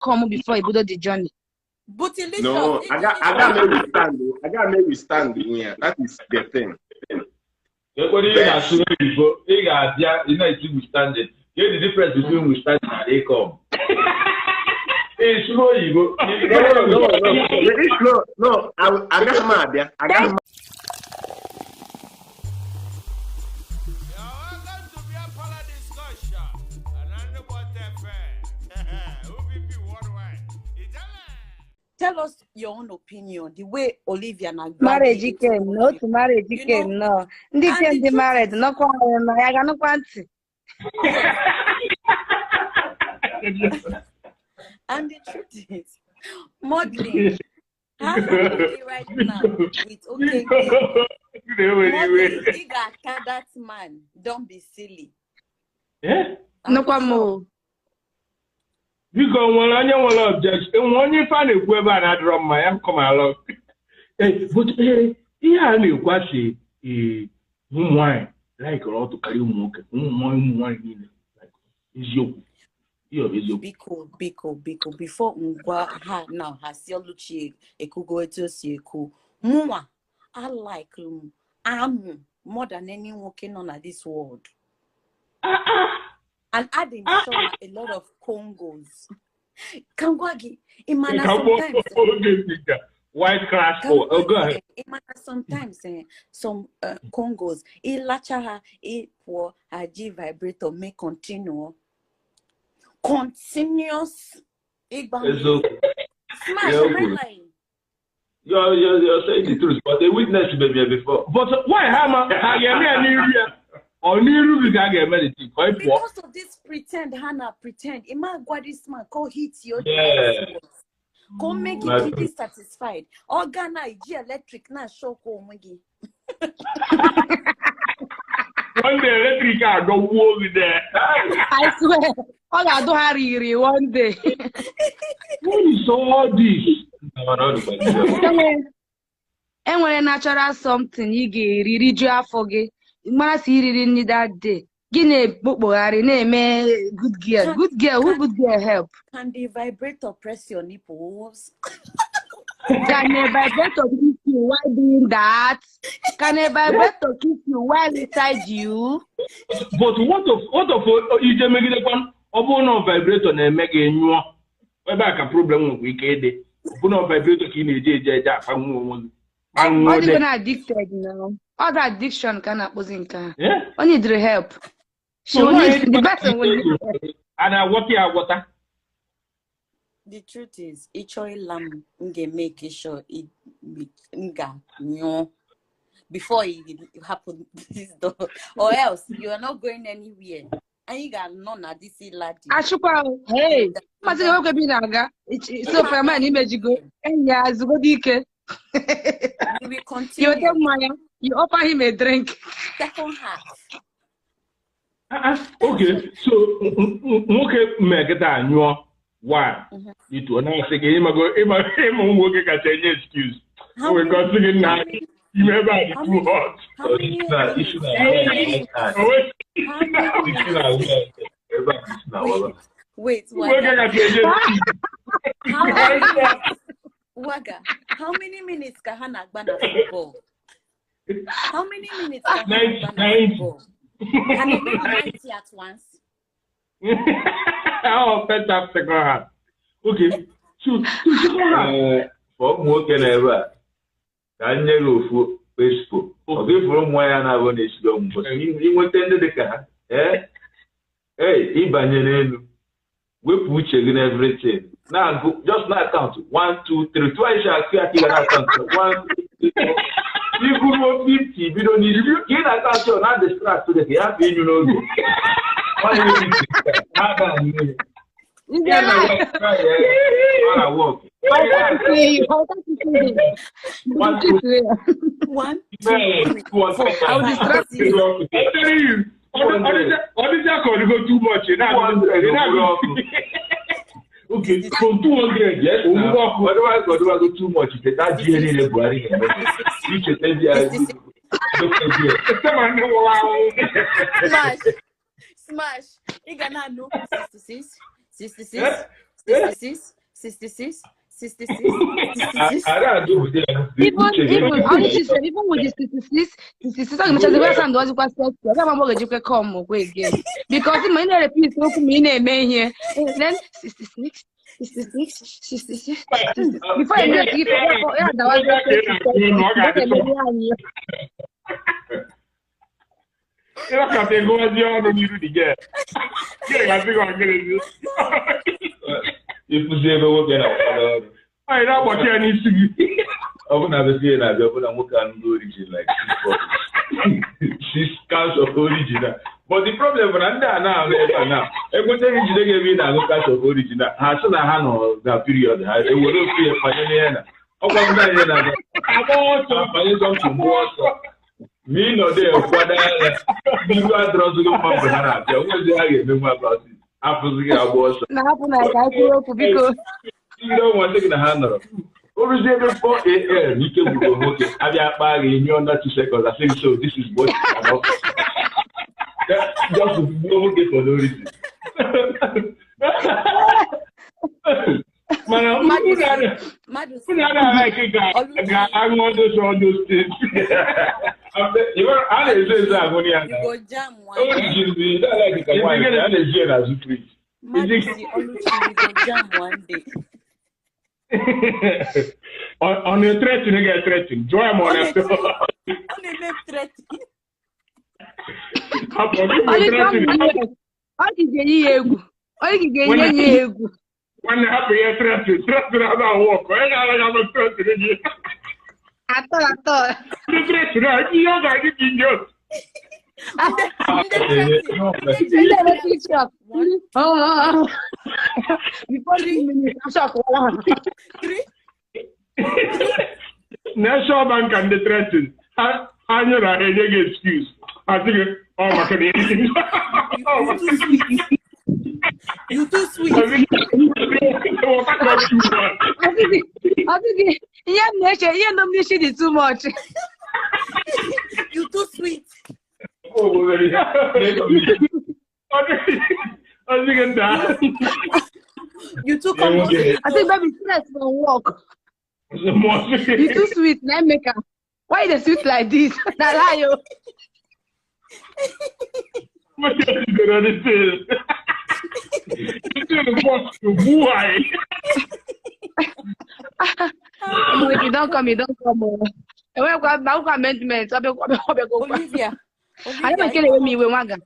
Come before ibido the journey. Bootylicious. No, I got me withstand. I got me withstand. Yeah, that is the thing. Ekwere ihe na-asụ n'oyibo, ị ga-abịa ị na-eti withstanding. Get the difference between withstanding and ịcome. Ị sụrụ oyibo. No. I got mad. Yeah, I got mad. You're welcome to be a part of discussion. And what OPP worldwide. Ijele. Tell us your own opinion, the way Olivia na Marriage kem na otu marriage You kem nọ. Ndị and kem the dị truth married nọkwa anyị na ya ga-anụkwa ntị. And the truth is, modeling, how are right now with okay, modeling, ị ga-aka that man, don't be silly. Eh? I'm Nụkwa m sure. o. Biko, nwere onye nwere objection? Enwe onye ife a na-ekwu ebe a na-adịrọ mma ya kọmalụ. But ihe a na-ekwu asị, ee, ụmụ nwaanyị laikere ọtụ karịa ụmụ nwoke, ụmụ nwaanyị niile like, eziokwu ihe ọ bụ eziokwu. Biko, biko, biko, before ngwa ha now ha si Oluchi ekwugo etu o si ekwu. Mụnwa, I like amụ more than any nwoke nọ na this world. And adị m sure na a lot of Congos. Ka m gwa gị, ị ma na Ka m gwa sometimes oge sika white crash. Ka m Oh, gwa go gị, ahead. ị ma na sometimes some Congos, ịlacha ha, ị pụọ, ha ji vibrator mee continue. Continuous ịgba mmiri. Eziokwu. Smash, Yeah, am I okay. lying? You're saying the truth, but a witness may be before. But why ha ma ha ga-eme ya n'iru ya? Ọ n'iru gị ka a ga-eme the thing ka ị pụọ? Because of this pretend, Hannah pretend. Ima gwa this man, call hit your Ka o mee gị ka ị dị satisfied. Ọ ga na iji electric na shock onwe gị. One day electric adọgbuo gị there. I swear, ọ ga-adụ ha riri one day. What is all this? Enwere natural something ị ga-eri rijuo afọ gị, mara si iriri nri that day, gị na-ekpokpogharị na-eme good girl, good girl who good girl help. Can the vibrator press your nipples? Can a vibrator kiss you while doing that? Can a vibrator kiss you while inside you? But what of ije megidekwa, ọ bụrụ na vibrator na-eme gị nyụọ ebe a ka problem nwekwa ike ịdị, ọ bụrụ na vibrator ka ị na-eji eje akpanwu onwe gị Ọ kpanwuo dịgo de na addicted now. Ọ dị addiction ka a na-akpọzi nke a. Eh? O needed help. She So will nwaanyị need, the person will need help. A na-agwọta ya agwọta? The truth is, ịchọ ịla m, m ga-emeke sure m ga-nyụọ before it happen this door, or else you are not going anywhere. Anyị ga-anọ na this ịla dị. Achụkwa o, hey, mmasị gị nwoke bi na-aga, so for man imejigo, enyi ya zugodo ike. We will You continue weta mmanya, you offer him a drink. Second half. Ah, ah, okay, so nwoke mmekịta anyụọ one itu ọ na-asị gị ịmago ịma ịma ụmụ nwoke kacha enye excuse. How o nwere ka ọ sị gị nna how many, ime ebe a dị how too many, hot. How many Issue na minutes? issue na O wee- How many issue na ebe a issue na Wait, wait, ụmụ nwoke Waga. kacha enye excuse. How many minutes? Waga, how many minutes ka ha na-agba na football? How many minutes ka ha 90. na-agba na 90. football? Can they make 90 at once? Oh, first half, second half. Okay, so second half. Ee, for ụmụ nwoke na ebe a ka m nye gị ofu expo ọ gị fụrụ ụmụ nwaanyị na-abụ na-esigo mbọsị inweta ndị dị ka ha, ee ee, ịbanye n'elu, wepụ uche gị na everything, na-agụ, just na count 1 2 3 tụọ isi akụ ya ka ị ga na count 1 2 3 4 iburuo 50 bido n'isi ka ị na-acount ọ na distract gị ka ya hapụ ịnyụ n'oge nwanne gị na-aga anyụ. Ndị ya na na ọ na work. I can't see you. I can't see you. One, two, One, two, three, three, four, I will five, distract six. you. I'm telling you, ọ dịcha ka ọ dịgo too much. 200 ị ọkụ. Okay, from 200, Yes, owuwe ọkụ. Otherwise, ọdịwago too much. Icheta ji ihe niile Buhari ga-eme. Icheta ji ya dokeji ya. Kama ndị nwụrụ anwụ. Smash, smash. Ị ga na-anụ 66, 66, 66, 66, 66, 66. Even honestly said, even with the 66, 66, I'm just going to was quite I'm going to come away again. Because in my repeat, here. Then 66, 66, 66. Before you get it, If you ever work out, I know what you need to do. Open up a theater, open a work and go origin like 6 counts of origin. But the problem when I'm now, every time you give me a cast of origin, I saw the hand of the period. I will be a pioneer. Me no there, what you are drawn to go from Banana. You don't want to take the hand off. Over 4 a.m. You can go okay. I in under 2 seconds. I think so. This is what just go get for no reason. One day. On a threat, you get threatened. Joy on a threat. When happy threat, threat about work. When I am a threat, I thought. The threat, you are getting you. Before 3 minutes, I'm shocked. 3. National Bank and the threatened. I know I get excuse. I think, oh my God, you too sweet. You too sweet. I think, yeah, is too much. You too sweet. You too come. I think baby stress for work. You too sweet, now make her. Why the sweet like this? Now lie you. If you don't come, you don't come. Olivia. I don't care me we waga.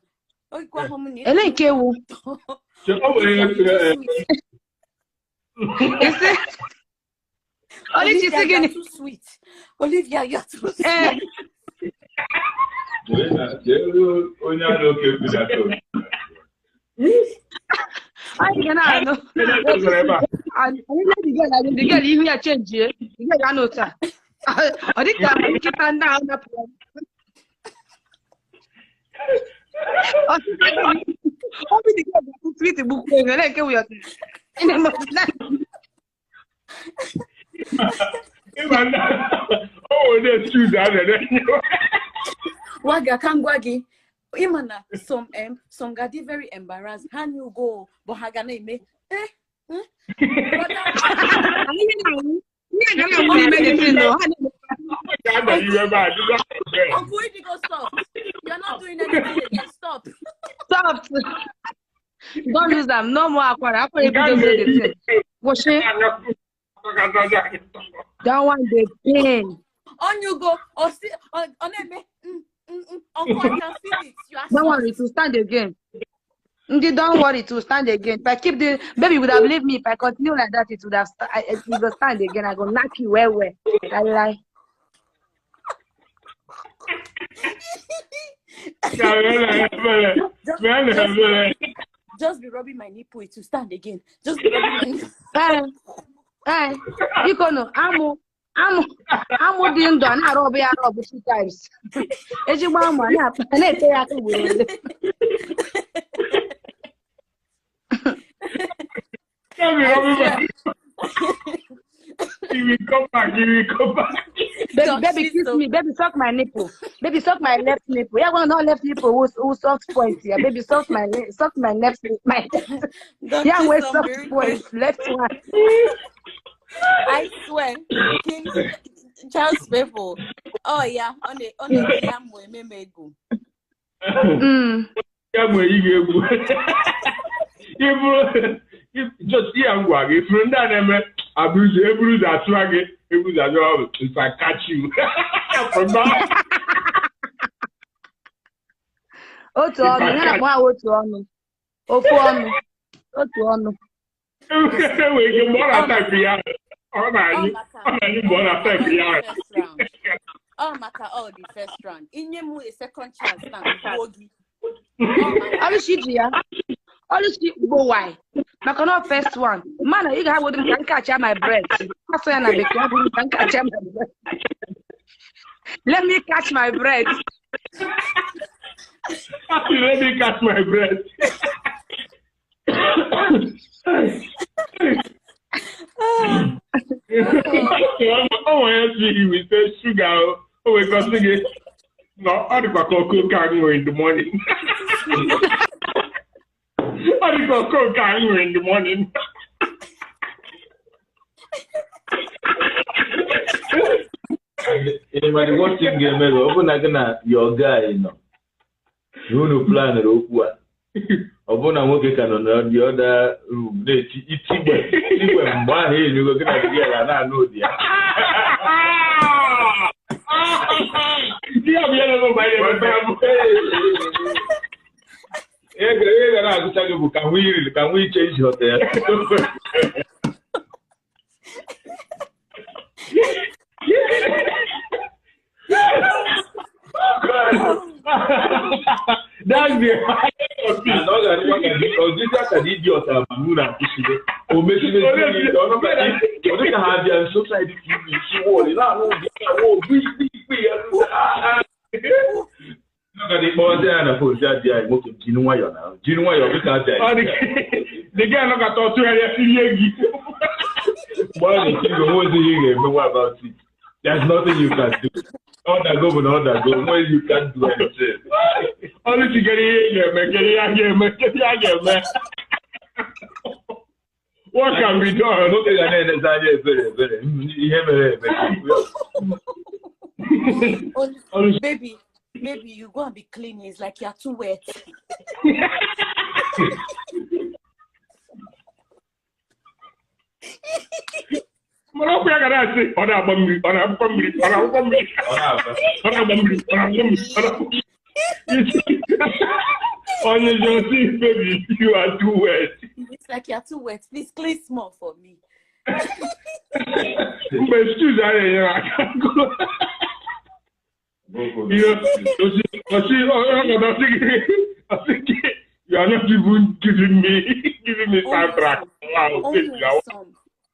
Olivia, you're too sweet. Olivia, you're too sweet. I cannot. The girl, you are changing. You are not. I think I'm down. Waga kangwagi. Imana some gadi very embarrassed. How you go? But hagana ime. Eh? Uncle Indigo, stop. You're not doing anything again. Stop. Stop. Don't lose them. No more aqua. Aqua. That one the pain. On you go. Or see on Uncle, I can feel it. You are don't worry, to stand again. Don't worry, to stand again. If I keep the baby would have left me. If I continue like that, it would have it will stand again. I go knock you well, well. I lie. Just be rubbing my nipple to stand again. Just be rubbing my nipple. Hey, you know, I'm doing done. I rob 2 times. He will come back. He will come back. Baby, baby, kiss me. Baby, suck my nipple. Baby, suck my left nipple. Ya gwa na left nipple wụ soft point ya. Baby, suck my left my Don't ya do nwee some soft very point left one. I swear, King Charles people. Oh yeah, on the ya mụ ememe egwu. Ya mgbe ị ga-egwu. Iburu just ihe m gwa gị, ifuru ndị a na-eme abụzụ eburu ụzọ atụwa gị, eburu ụzọ atụwa gị, if I catch you. From now, Otu ọnụ, ya na-akpọ ha otu ọnụ. Ofu ọnụ. Otu ọnụ. Enwere ike mgbe ọ na-ataịpụ ya, ọ na-anyụ mgbe ọ na-ataịpụ ya. Ọ maka all the first round. Inye m a second chance na gbuo gị. Ọlụchi ji ya. Ọlụchi gbowai. Maka na first one. Mana ị ga-agbodo m ka m kacha my breath. Asọ ya na bekee, ọ bụrụ ka m kacha my breath. Let me catch my breath. Let me catch my breath. Oh, I see we say sugar. Oh, we got to get no. I got coke in the morning. I got coke in the morning. Anybody watching game? Open na your guy, no. You no plan okwu a. Ọ bụrụ na nwoke ka nọ na the other room na-eti itigbe igwe mgbe ahụ enyego gị na gị ya na-anụ ụdị ya. Ihe ga na-agụcha gị bụ ka nwa iriri ka nwa iche iji ghọta ya. That's the And all that the idiot are na o mechiri ọ dịka ha bịa nso side TV isi wọl na-ahụ ụdị ikpe ya n'ọga ya na fon ya dị anyị nwoke jiri nwayọọ na jiri nwayọọ dịka abịa The guy nọkọta ọtụgharịa sirie gị. Mgbe ọ na-eti gị onwe ozi ihe ị ga-emenwe about it. There's nothing you can do. Ọ dago bụ na ọ dago, onwe you can't do anything. Ọlụchi kere ihe ị ga-eme, kere ihe a ga-eme, kere ihe a ga-eme. What can be done? Nwoke ga na-elezi anya ebere ebere, ihe mere eme. Baby, baby, you go and be cleaning. It's like you're too wet. Mana ọkụ ya ga na-asị, ọ na-agba mmiri, ọ na-agbakwa mmiri, ọ na-agbakwa mmiri, ọ na-agba mmiri, ọ na-agba mmiri, ọ na-agba mmiri. Onye ji baby, you are too wet. It's like you're too wet. Please clean small for me. Mgbe excuse a na-enyere aka. You are not even giving me soundtrack. Wow.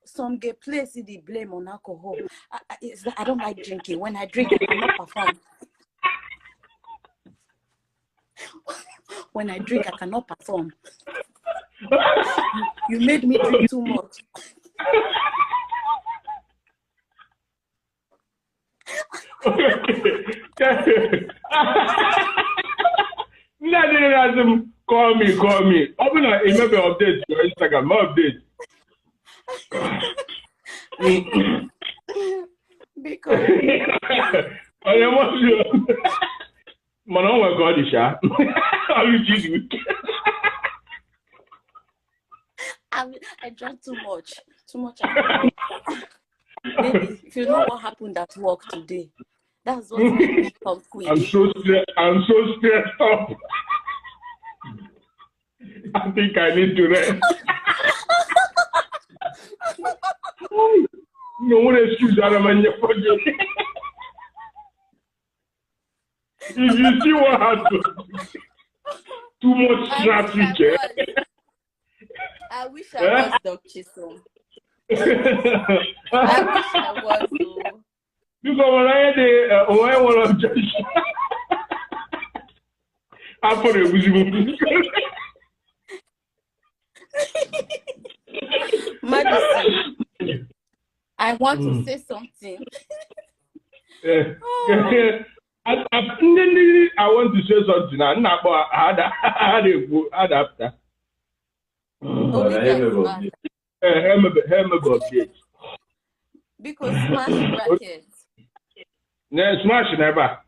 Some get place the blame on alcohol. I don't like drinking. When I drink, I cannot perform. When I drink, I cannot perform. You made me drink too much. Call me, call me. Open a maybe update your Instagram, update. Because I am man, oh my God, Isha. I drank too much. Too much. Baby, if you know what happened at work today, that's what made me come quick. I'm so stressed up. I think I need to rest. No one excuse out of my forget. If you see what happened, too much traffic. I wish I was Doc Chisom. I wish I was though. Because when I had one objection, I thought it was even. Madison, I want to say something. Ndị I want to say something na nna akpọ ha na-ekwu adapta. Update. Because smash bracket. Yeah, smash never.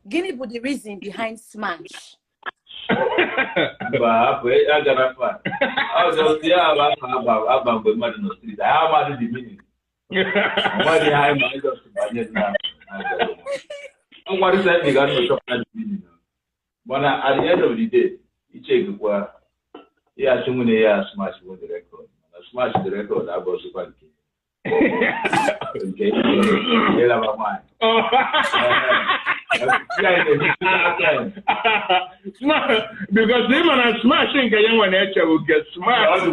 Gịnị bụ the reason behind smash? I got a fan. I was just yeah, I'm with money on the street. I have the meaning. Why the high man just now? I'm what is that they got no meaning. But at the end of the day, you check what yeah, someone here smash with the record. Smash the record, I was super. Okay, because even when smashing, will get smashed.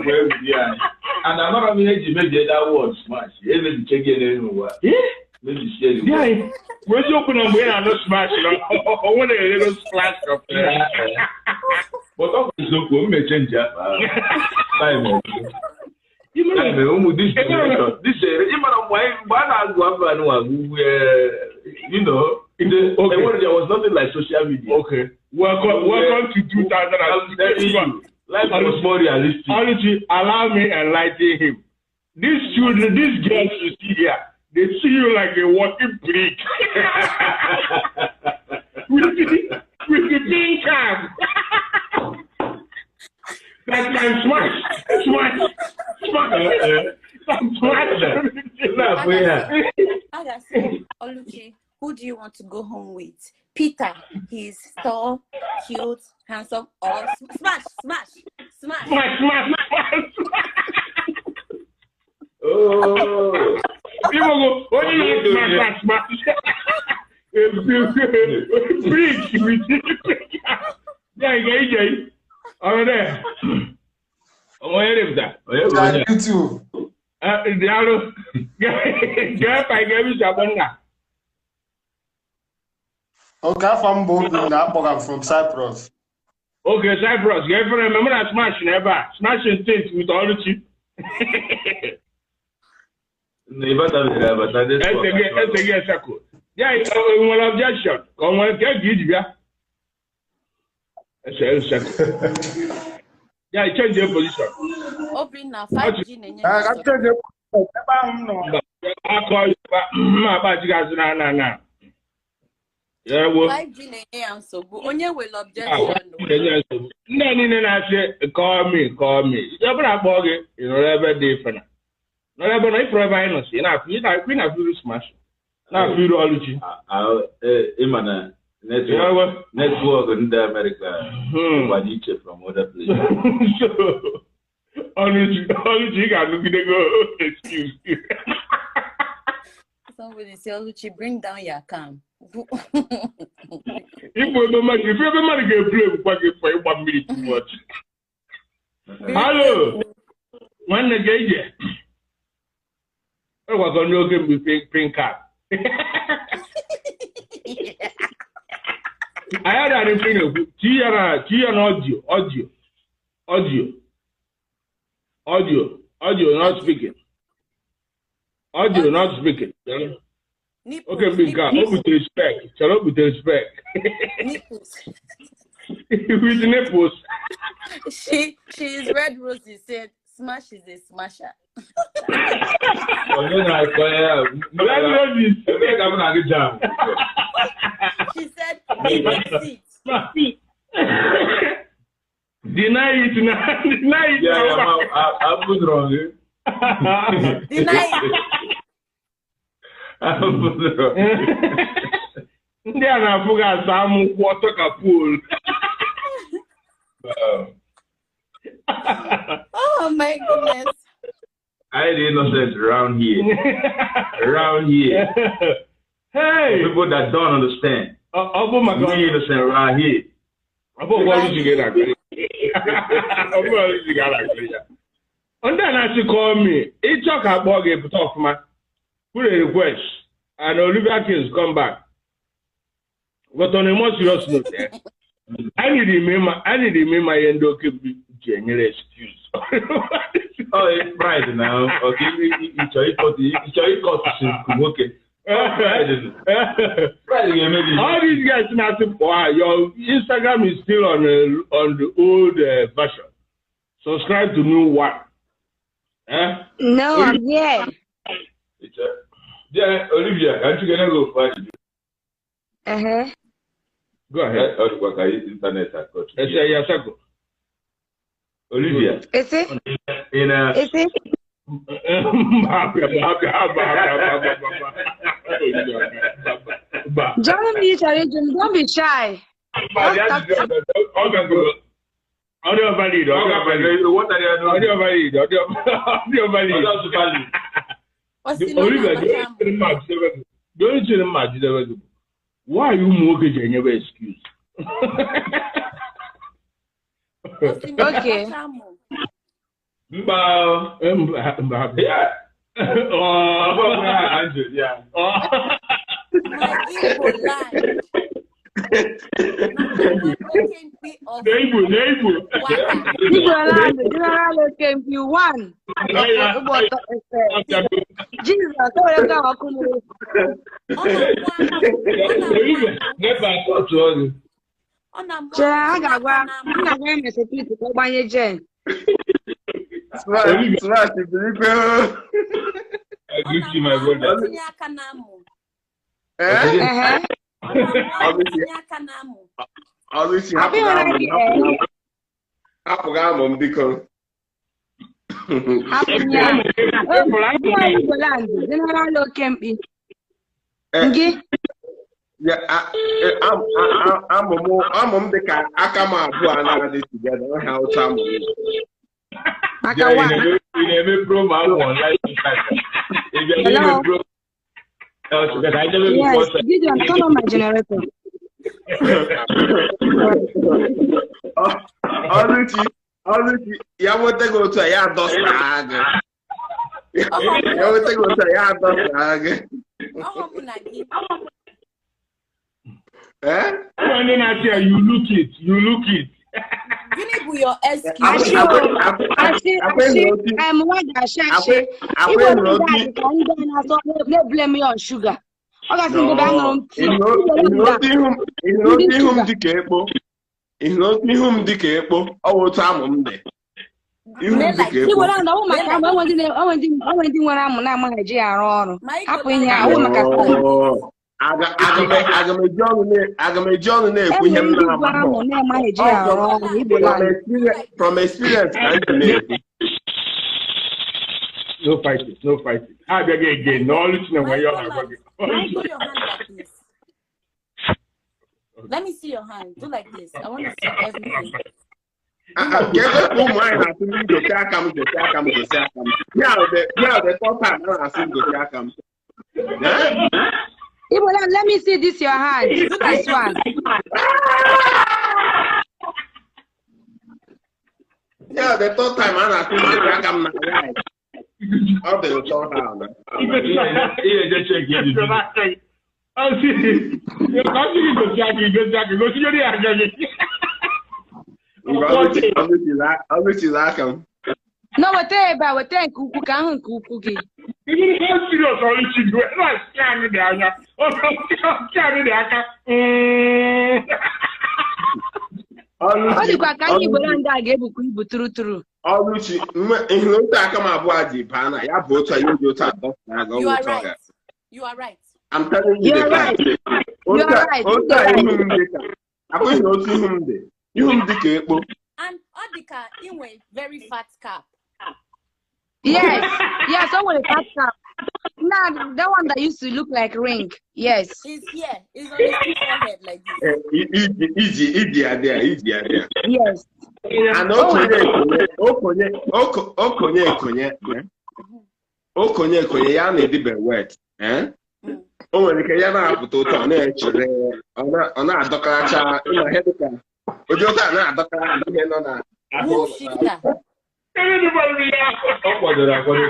And I'm not going to make that word smash. Even check it anymore. Maybe share it. Yeah, when you open up, we are not smashing. I want a little splash up there. But obviously, we may change that. Time. You know, okay. There was nothing like social media. Okay. Welcome to 2021. Life was more realistic. Honestly, allow me enlighten him. These children, these girls you see here, they see you like a walking brick. with the pink card. That can smash, smash, smash, smash. I say, Oluchi, who do you want to go home with? Peter, he's tall, cute, handsome, or smash, smash, smash. Smash, smash, smash. Oh. People go, oh, you smash, smash, smash. Bridge with yeah, yeah, yeah. There. Oh, where that? YouTube. Okay, I'm from Cyprus. Okay, Cyprus. Get for remember that smashing ever. Smashing things with all the cheap. Yeah, one objection. Come on, get you. Yeah, change your position. Open now, 5G. I call you. Yeah, well, 5G so onye will objection. No, no, call me, call me. You know, every day for now. No, but if you know, you know, smash. Now, you Network in America, from other places. So, only you go excuse. Somebody say, Oluchi, bring down your cam. If everybody get play, for 1 minute too much. Hello, when the gauge, I was going to be pink card. I had an opinion. Audio, not speaking. Audio, not speaking. Okay, big guy. With respect. With respect. With nipples. She is Red Rosie said, "Smash is a smasher." Red Roses. She said, "Deny it." Deny it now. Deny it. Yeah, I'm wrong. Deny it. Ndị a na-afụ gị asa amụ kwụ ọtọ ka pool. Oh my goodness. I the innocent around here. Around here. Hey! For people that don't understand. Oh my God. We innocent around here. Ndị a na-asị call me. Ịchọ ka akpọ gị pụta ọfụma. Put a request and Olivia Kings come back. But on a more serious note, I need to remember excuse. Oh, pride now. Okay, nwoke. Pride ga-eme. All these guys na-asị, wow, your Instagram is still on the old version. Subscribe to new one. Eh? No, I'm here. Yeah, Olivia, can't you gonna go find you? Uh-huh. Go ahead. Internet. Olivia. Is it? In a. Is it? Join me, don't be shy. Audio valid. Olivia, why you mortgage and never excuse? Okay. Yeah. Yeah. Hapụ amụ m biko. Amụ m dị ka aka m abụọ anaghị together ha otu amụ m. Yes, Gideon, turn on my generator. Ọlụchi, ya nweta gị otu a ya adọsa gị. Ya nweta gị otu a ya adọsa gị. Eh? You look it, you look it. Gịnị bụ your excuse? Blame you on sugar. Ihu m dị ka ekpo, ọ wụ otu amụ m dị. Ihu m dị ka ekpo. Onwe ndị nwere amụ na-amaghị eji ya arụ ọrụ. Hapụ ihe ahụ maka Aga m eji ọnụ na-ekwu ihe m na-amaghị. From experience ka m na-ekwu. No fighting, no fighting. I beg again. No, listen when you're your hand like this. Let me see your hand. Do like this. I want to see everything. Ibola, let me see this your hand. This one. Yeah, the third time I'm asking right. Ọ dị ụtọ ha na. Aka m. No, weta ebe a, weta nke ukwu ka ahụ nke ukwu gị. Ọ dịkwa ka ndị Igbo ndị a ga-ebukwa ibu tụrụ tụrụ. Ọlụchi, ihe otu aka m abụọ ji baa na ya bụ otu a ya oji otu atọ na-aga You are right. You are right. I'm telling you the fact. Otu a ihu m dị ka abụghị na otu ihu m dị. Ihu m dị ka ekpo. And ọ dị ka inwe very fat cap. Yes, yes, o nwere fat cap. Now that one that used to look like ring. Yes. It's here. It's on his forehead like this. Iji adịa, iji adịa. Yes. And okonye ekonye ya na-edibe wet. O nwere ike ya na-apụta ụtọ ọ na-echere ọ na-adọkaracha ịma ihe dịka ụdị ụtọ a na-adọkara ihe nọ na ahụ. Ọ kwadoro akwado.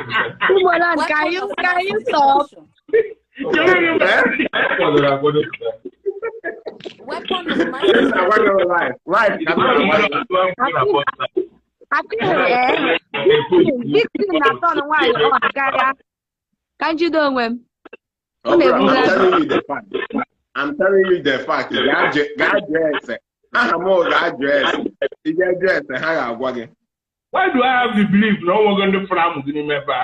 Can you stop? Ọ kwadoro akwado. Weapon of mass. Big thing na-atọ ọnụ nwaanyị ọ karịa ka njide onwe m. Ọ bụrụ, I'm telling you the fact. I'm telling you the fact. Gaa jụọ ese. Aha m gaa jụọ ese. Ị ga jụọ ese, ha ga-agwa gị. Why do I have the belief na ọnwego ndị fụrụ amụ gị n'ime ebe a?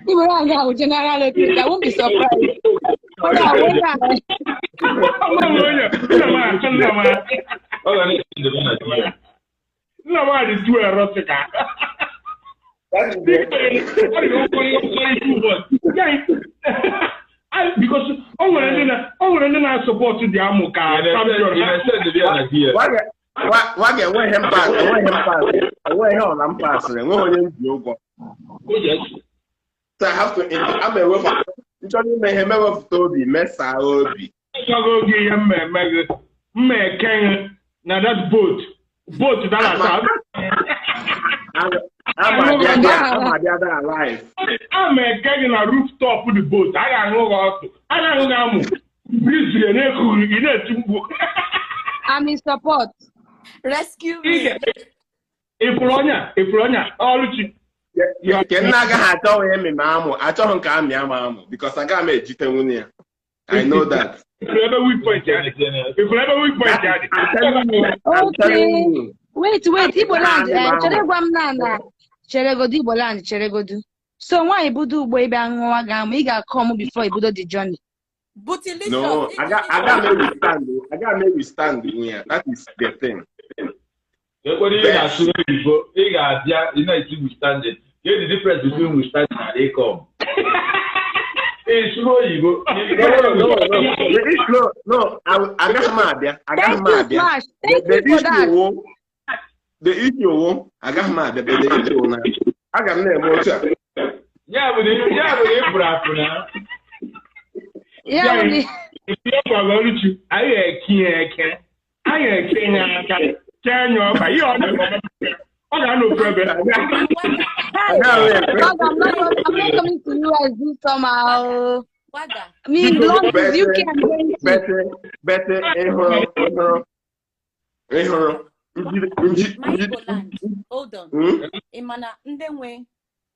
Igbo land ahụ general electric, I won't be surprised. Nna m adị too erotic. Because o nwere ndị na-asọpọtụ dị amụ ka Waga enweghị enweghị ọla m pasịrị, enweghị onye m ji ụgwọ. So I have to, I'm a nchọrọ ime ihe mewepụta obi, mesaa obi. Nchọrọ oge ihe mmemme gị, mma ekenye na that boat dara asa. Ama abịa da alive. Ama eke gị na rooftop the boat, a ga-aṅụ gị ọtụ, a ga-aṅụ gị amụ, briziri na-ekughị gị na-eti mkpu. I'm in support. Rescue me. Ifuru ọnya, Ọlụchi. Nke nna agaghị achọ onye mmemme amụ, achọghị nke amị ama amụ, because agaghị m ejite nwunye ya. I know that. Ifuru ebe weak point ya dị. Okay. Wait, Igbo land, chere gwa m na cheregodu Igbo land, cheregodu. So nwaanyị budo ugbo ebe aṅụwa gị amụ, ị ga-akọ m before ibudo the journey. No, I got me withstand yeah. That is the thing. Here's the difference between withstanding and income. It's slow, you go. No, I got mad. I got mad. Thank you for that. The issue, I got mad. The issue now. I got no more. Yeah, but yeah, I I'm not coming to you as this summer. I mean, long as you can. Better, Hold on. Imana ndenwe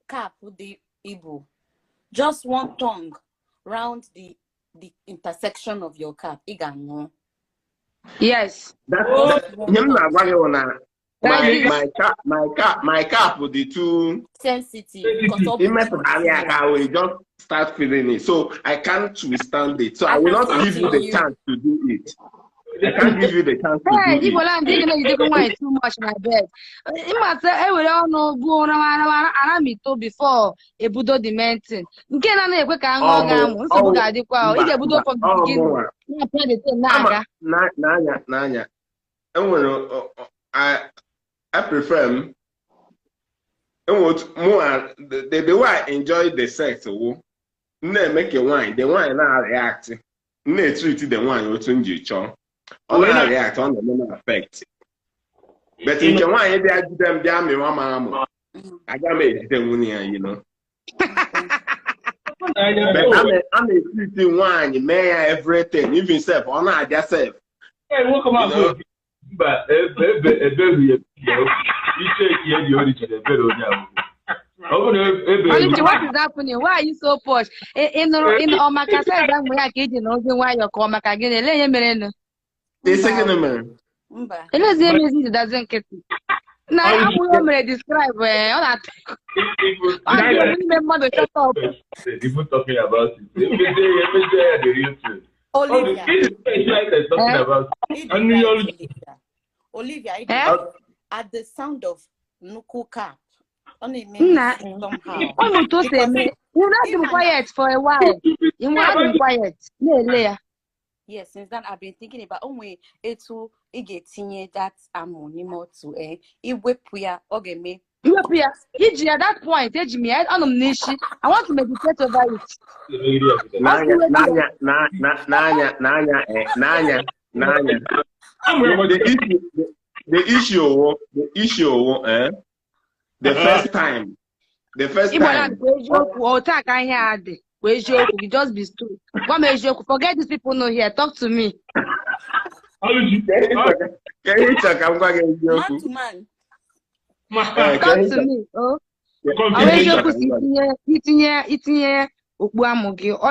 cap the Igbo. Just one tongue round the intersection of your cap. Igango. Yes. That's my cap would be too sensitive. I will just start feeling it. So I can't withstand it. So I will not give you the chance to do it. I can't give you the chance to do it. Igbo land, you don't want too much, my bed. Before ebudo the main thing. Nke na na-ekwe ka aṅụ ga-amụ nsogbu ga-adịkwa ị ga-ebudo from the beginning. N'anya. Enwere I prefer more the way I enjoy the sex wo na-eme ka wine the wine na-react na-etreat the wine otu m ji chọọ ọ na-react ọ na-eme na affect but nke nwaanyị bịa jide m bịa mịwa m amụ aga m ejide nwunye ya, you know. But a na-etreat nwaanyị mee ya everything even self ọ na-abịa self. Mba, Oluchi, what is happening? Why are you so posh? In Omaka said that we are kidding. Why you're Omaka again? Now I'm going to describe all that. Even talking about it. Olivia. Olivia, at the sound of Nuku cap, only somehow. You not been quiet for a while. You not been quiet. Yeah. Yes, since then I've been thinking about only etu igetinye that amonimo to iwepuya ogeme. Iwepuya. Iji at that point, iji me I want to meditate over it. Nanya. The issue, the first time. Just be true. Forget these people no here. Talk to me. Ọlụchi. Ka ihe ịchọ ka m gwa gị Man eziokwu. to man. Ee, ka Talk ihe to ịchọ me. Oh. ka Ọ ihe ịchọ eziokwu ka si m gwa gị. itinye okpu amụ gị, ọ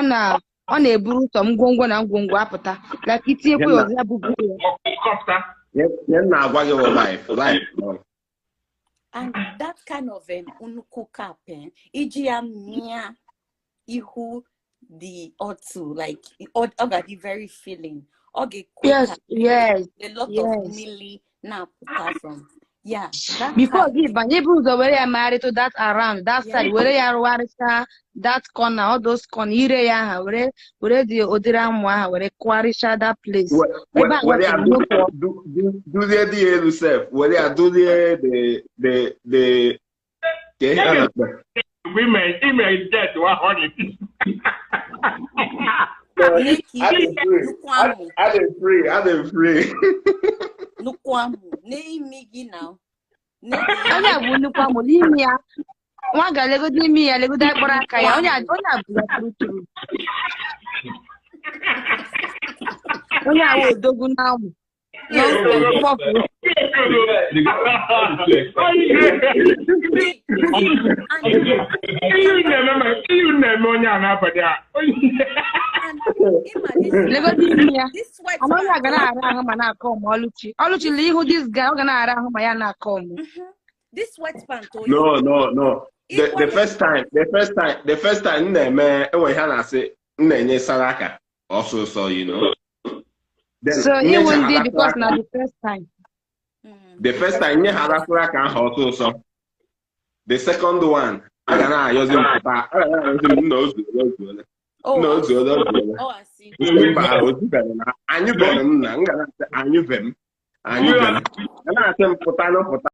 na-eburu ụtọ ngwongwo na ngwongwo apụta, like itinyekwa ya ọzọ, ya bụbu ya. Kọpụta. Ihe m na-agwa gị bụ life life. And that kind of nnukwu cap, eh, iji ya mịa ihu the otu, like ọ ga-adị very filling. Ọ ga-ekwe ka a lot of mmiri na-apụta from, yeah, that Before cap. gị banye, ibu ụzọ were ya megharịtụ that around that side, were ya rụgharịcha that corner, all those corner ire ya aha, were dị ụdịrị amụ aha were kụgharịcha that place ebe a. Were ya ghọtara n'okwu. Duzie dị ya elu sef, were ya duzie the ka ihe a na-akpọ. Mgbe ime jet wa honey. Neki, Adị free. nnukwu amụ. Adị free, adị free. Nnukwu amụ n'imi gị na Onye a bụ nnukwu amụ n'imi ya, nwa ga-legodo imi ya, legodo akpọrọ aka ya. Onye a bụ ya tụrụ tụrụ, onye a wụ odogwu n'amụ. Nonsense, kpọpụ. Ihe unu na-eme onye a n'abalị a. And ịma this Legodo imi ya. this sweat Ama onye a ga pant na-ara ahụ ma na-akọ ọmụ. Ọlụchi, Ọlụchi, lee ihu this guy, ọ ga na-ara ahụ ma ya na-akọ ọmụ. This sweat pant oyi. No. The first time m na-eme, enwe ihe a na-asị m na-enye saraka ọsụsọ. Then So iwu nyecha ndị ha because na aka. The first time. The first time nye ha rasụrụ aka ahụ ọsụsọ. The second one, a ga na-ayọzi m pụta, a ga na-ayọzi m, nna, ozuole, ozuole. Oh, Nna, ozuole, ozuole. Oh, I see. Nsị mba, ozubeghị na anyụbeghị m, na m ga na-asị anyụbe m, anyụbe m. Ga na-asị m pụta na pụta.